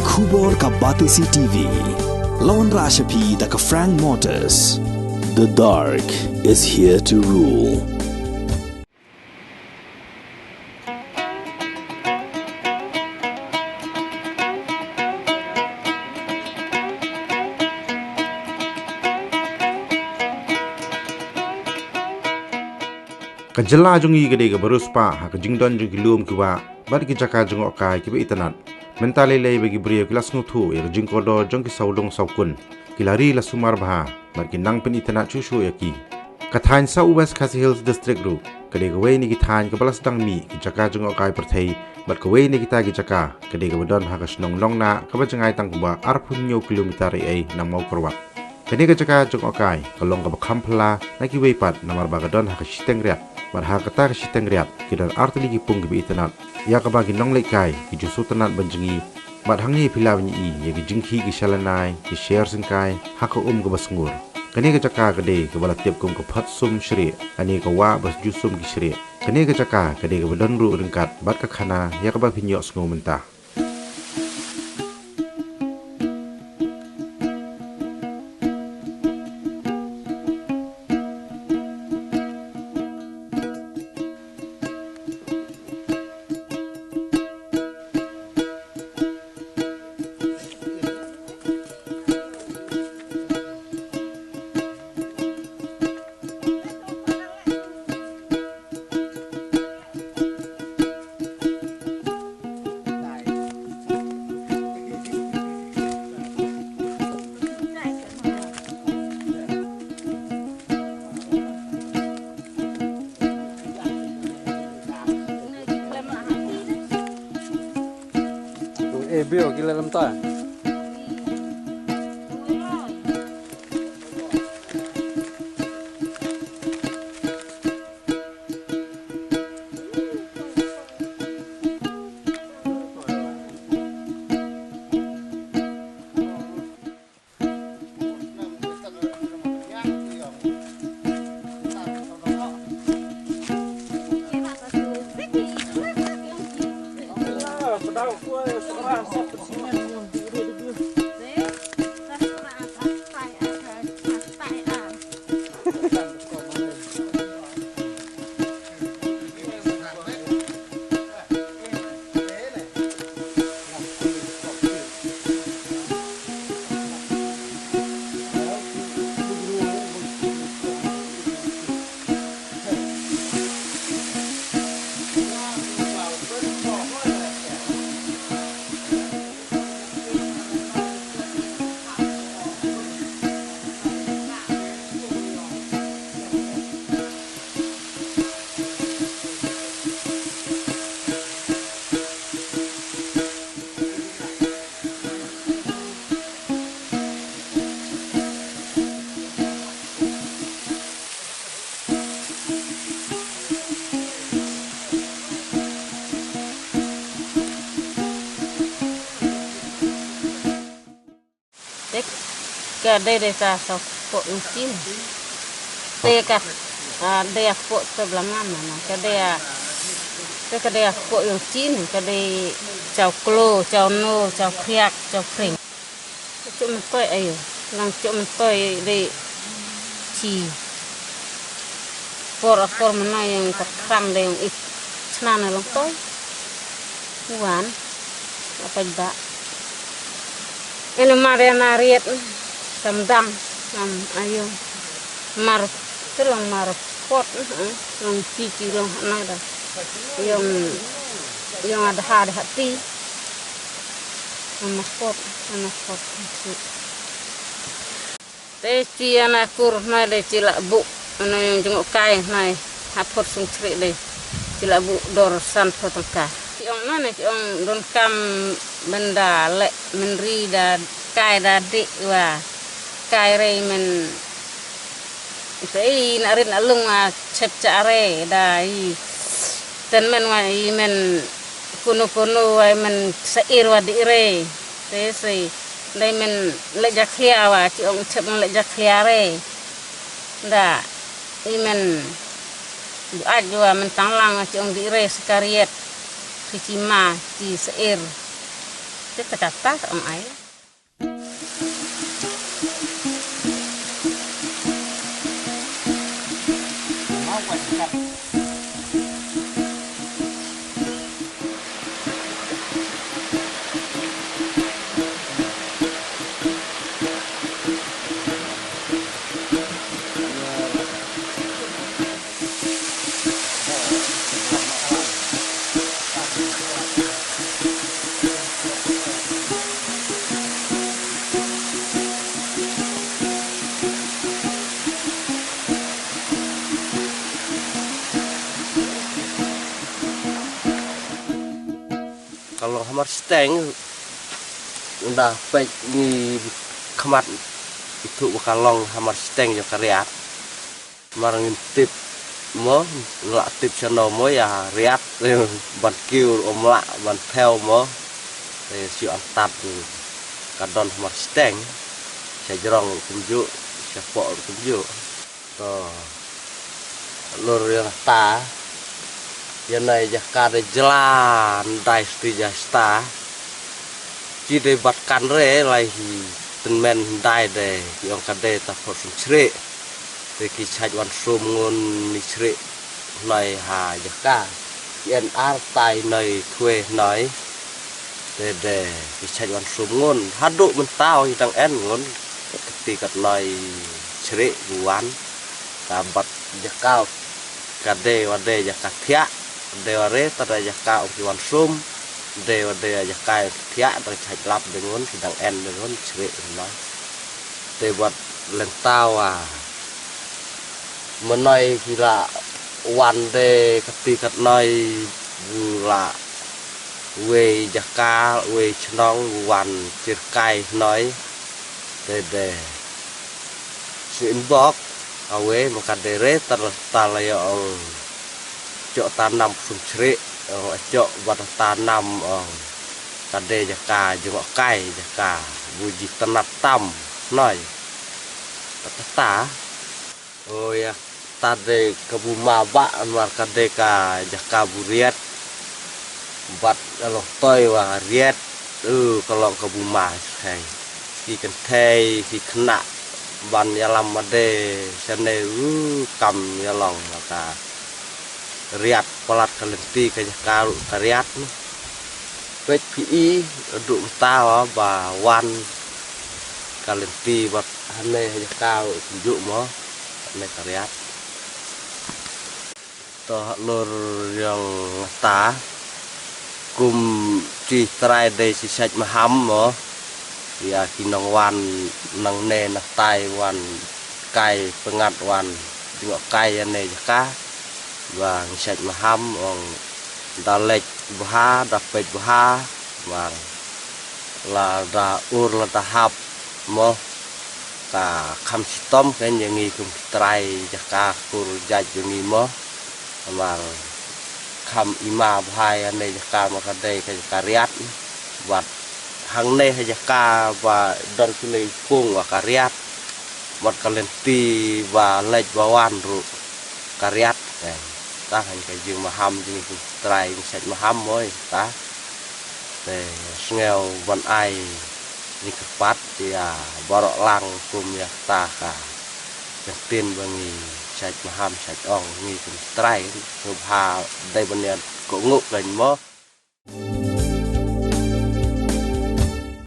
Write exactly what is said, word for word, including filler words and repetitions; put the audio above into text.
Khubor ka Batesi T V. Lawan Rashapi da ka Frank Motors. The dark is here to rule. Ka jylla jong ngi ka dei kaba riewspah ha ka jingdon jong ki lum ki wah bad ki jaka jngohkai kiba itynnad. Mynta lei lei ba ki briew ki la sngewthuh ïa ka jingkordor jong ki sawdong sawkun, ki la ri la sumar bha bad ki nang pynitynnad shuh shuh ïa ki. Ka thaiñ South West Khasi Hills District ruh ka dei kawei na ki thaiñ kaba la sdang mih ki jaka jngohkai pyrthei bad kawei na kita ki jaka ka dei kaba don ha ka shnong Nongnah kaba jngai tang kumba arphew hynñiew kilometer ïa ei na Mawkyrwat. Kane ka jaka jngohkai ka long kaba kham phylla na kiwei pat namar ba ka don ha ka shiteng riat. Bad ha kata ka shiteng riat ki don artylli ki pung kiba itynnad ïa kaba ki nongleit kai ki ju sngewtynnad ban jngi. Bad hangne phi lah ban ïohi ïa ki jingkhih ki shalynai ki sher syngkai ha ka um kaba sngur. Kane ka jaka ka dei kaba la tip kum ka Photsum Shrieh, kane ka wah ba ju sum ki shrieh. Kane ka jaka ka dei kaba don ruh ryngkat bad ka khana ïa kaba phin ïohsngew mynta. Eh, Bill, gila lem ta. Te ka dei dei ka sa kpoh ïong chin. Te ka, ah, dei a kpoh te bla ngam na, na. Ka dei a, te ka dei a kpoh ïong chin, ka dei chaw klo, chaw no, chaw khriak, chaw khring. Ka chuh myntoi ayo, lang chuh myntoi dei chi. Por a por mynna ïong ka thrang dei ïong i chna na long toi. Wan, a pait ba. Eno mar ïa na riat, tam dang, tam ayo. Mar, te long mar pot, eh, long chi chi long na da. Ïong, ïong a da ha da ha ti. Ana pot, ana pot. Te chi ana kur hnai de chi la buh, ana ïong jngohkai hnai, ha Photsum Shrieh de chi la buh dor sanphew tyngka. Chi ong na ne chi ong donkam ban da leh mynri da kai da dih wa kai rei men. Te i na rit na lung a chep cha re da i ten men wa i men kunu kunu wa i men sa ir wa dih re. Te sei dei men leh jakhlia wa chi ong chep men leh jakhlia re. Da i men buaid wa men tanglang wa chi ong dih re sa ka riat. Chi chi ma chi sa ir. Te kata pat ym ai. Ka long hamar steng, ynda peit ngi khmat ithuh ba ka long hamar steng jong ka riat. Mar ngin tip mo, la tip shano mo ïa riat, ban kiew ym lah ban thew mo. Te shu antad ka don hamar steng, sha jrong kumjuh, sha poh kumjuh. To, lor ïa ta, ïa nai jaka da jlan dai sti ja sta. Ki dei bat kan re lai hi tynmen dai de, ki ong ka dei ta phot sum chre. Te ki chait wan sum ngun ni chre noi ha jaka. Ki en ar tai noi thwe noi. Te de ki chait wan sum ngun. Haduh mynta ki dang en ngun. Kati kat noi chre wan. Ka bat jaka ka dei wa dei jaka thiah, dei wa re ta dei jaka ong ki wan sum, dei wa dei jaka thiah dang chait lap de ngun, ki dang en de ngun, chre ngun. Te wat lenta wa. Mynoi ki la wan de kati kat noi, bu la wei jaka, wei chnong, wan chirkai noi. Te de. Si inbox, awe, ma ka dei re, tar, tar la ïa ong. Chok ta nam sum chre, ong, chok bat ta nam, ong. Ka dei jaka, jngoh kai, jaka, bu ji tnat tam, noi. Ta, ta, ta. O ïa, ta dei ka bu ma ba, mar ka dei ka jaka bu riat. Bat alo toi wa riat, u ka long ka bu ma kai. Ki kynthei, ki khynnah, ban ïalam ma dei, shane u kam ïalong ka riat palat ka lynti ka jaka ruh ka riat. Peit phi i, duk mynta wa ba wan ka lynti bad hane jaka ruh kumjuh mo, hane ka riat. To halor ïong ta kum ki trai dei ki sait maham mo. Ïa ki nongwan nangne na tai wan kai pyngat wan jngoh kai ïa ne jaka. Ba ngi sait maham ong da leit bha da peit bha. Ba la da ur la da hap mo. Ka kham shitom kein ïa ngi kum ki trai jaka kur jait ïa ngi mo. Namar kham ima bha ïa ne jaka ma ka dei ka jaka riat. Bad hangne ha jaka ba don kine pung wa ka riat. Bad ka lynti ba leit ba wan ruh ka riat. Tang hynrei ka jingmaham jingtrai jingshait maham moi ta. Te sngew ban ai jingkyrpad ïa baroh lang kum ïa ta ka jingtien ba ngi shait maham shait ong ngi kum trai. Sngewbha dei ban ïa kohnguh kein mo.